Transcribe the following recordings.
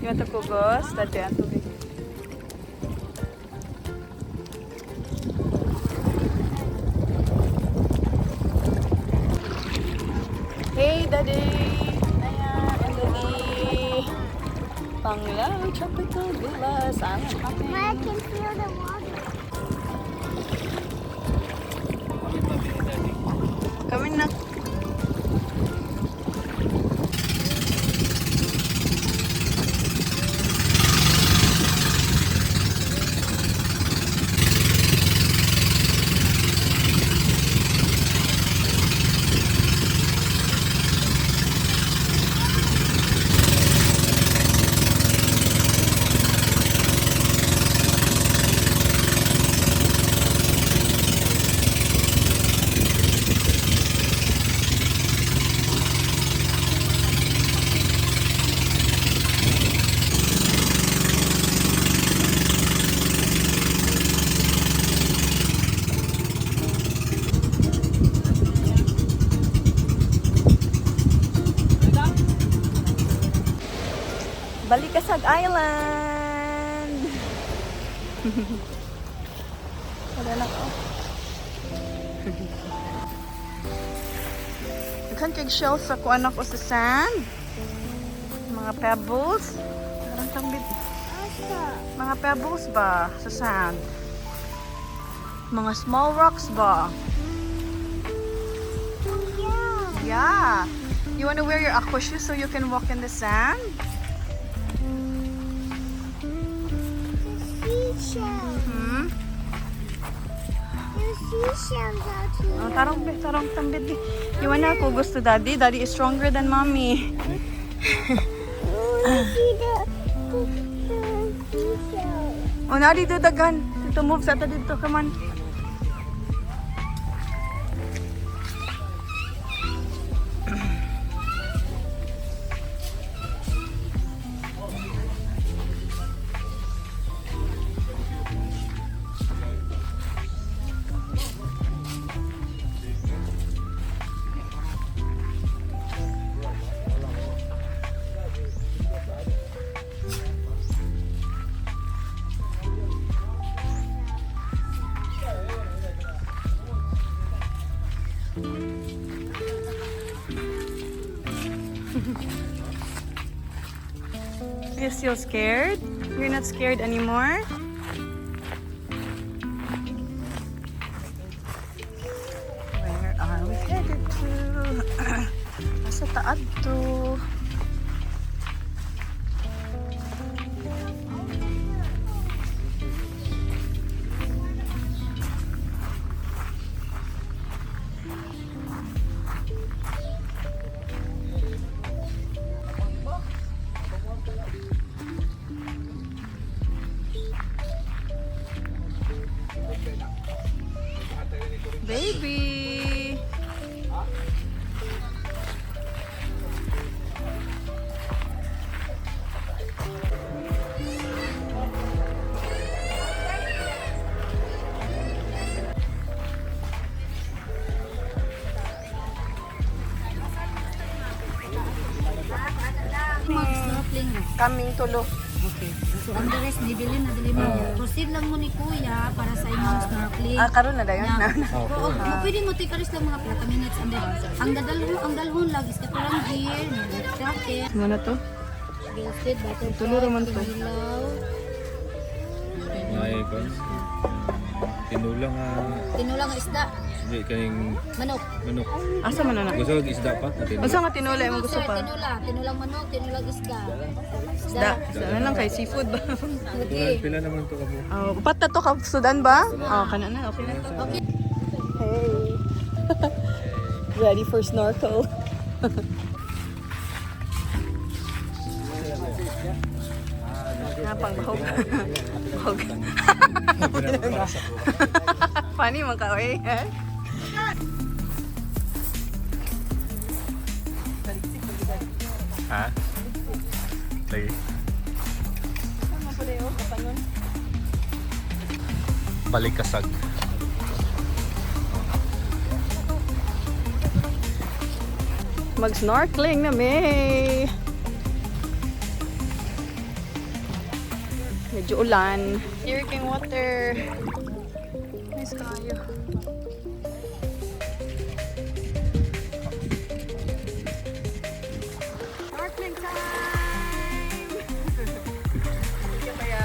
You want to pugos? Dati ang tubig. Hey, Daddy! Ayan, ang Daddy! Panglao Tropical Villas. Ang I can feel the water. Kami na. Balicasag Island! Wala na ko. Daghan kay shells sa kuan ako sa sand. Mga pebbles. Parang tambit. Asa. Mga pebbles ba sa sand? Mga small rocks ba? Yeah. Yeah. You wanna wear your aqua shoes so you can walk in the sand? The seashell. The seashells out here. Oh, tarong, be, tarong, tambit. Be. You wanna ako gusto daddy? Daddy is stronger than mommy. Oh, you see the seashell. Oh, na dito dagan. Dito move sa ta dito. Come on. Are you still scared? You're not scared anymore? Where are we headed to? Asa taad to? Baby! Mag-snorkeling na. Kaming tulo. Okay. So, ang the rest, bibili na dili mo. Proceed lang mo ni Kuya para sa imong snorkeling. Ah, karon na dayon na. Oo, mo pwede mo take aris lang mga pila ka minutes and then ang dadalhon ang dalhon lang is katulong gear, jacket, Ano na to? roasted butterfly, Tulo raman to. kinilaw, Ay, guys. Tinula nga. tinulang nga isda, Hindi, kaning manok. manok. Asa man na na? Gusto kag isda pa? Tinula. Unsa nga tinula imong gusto Sir, pa? Tinula, tinulang manok, tinulang isda. Isda. Isda na lang kay seafood ba? Okay. Pila naman to kamo. Oh, upat na to ka sudan ba? Oh, kana na. Okay na to. Okay. Hey. Ready for snorkel. Ah, pang bahog. Bahog. Funny man ka, oy. Ha? Lagi. Balikasag. Mag-snorkeling na may. Medyo ulan. Drinking water. Nice kaayo. Snorkeling time! Thank you, Kuya.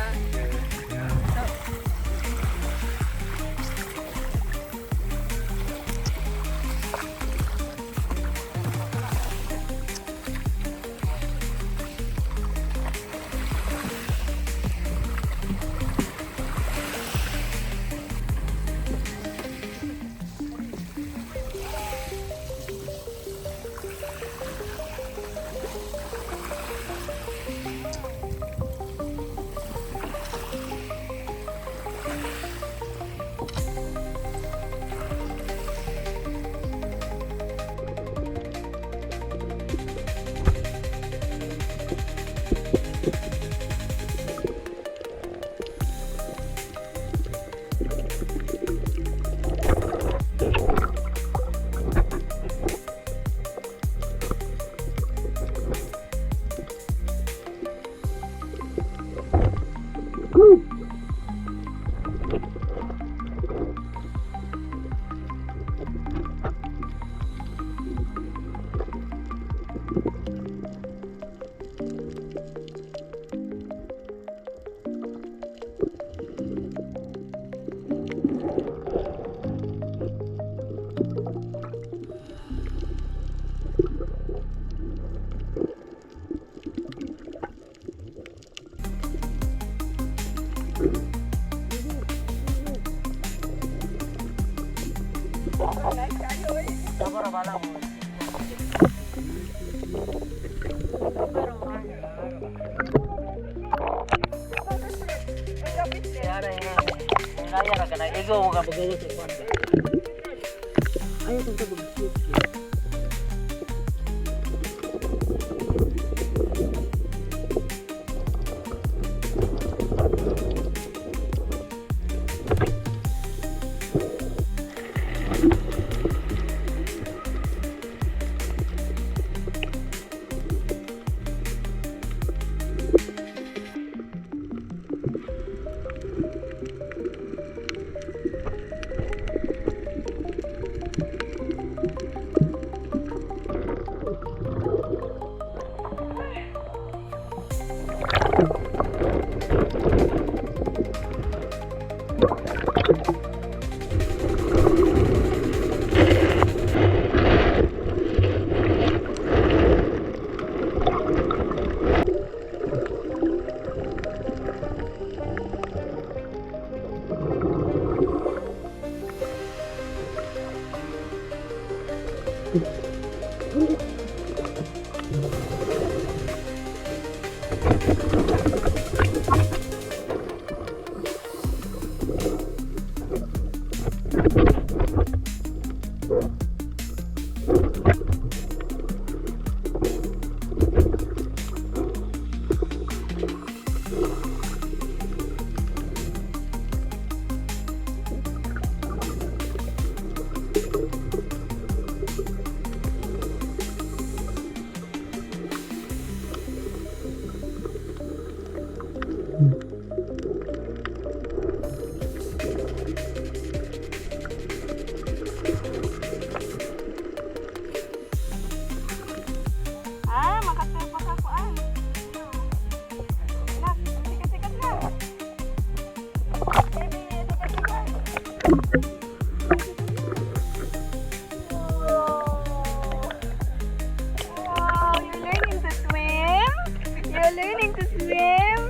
Ah, makatay pa ka kuan. Nak, sikat-sikat na. Baby, sikat-sikat. Wow. Wow, you're learning to swim? You're learning to swim?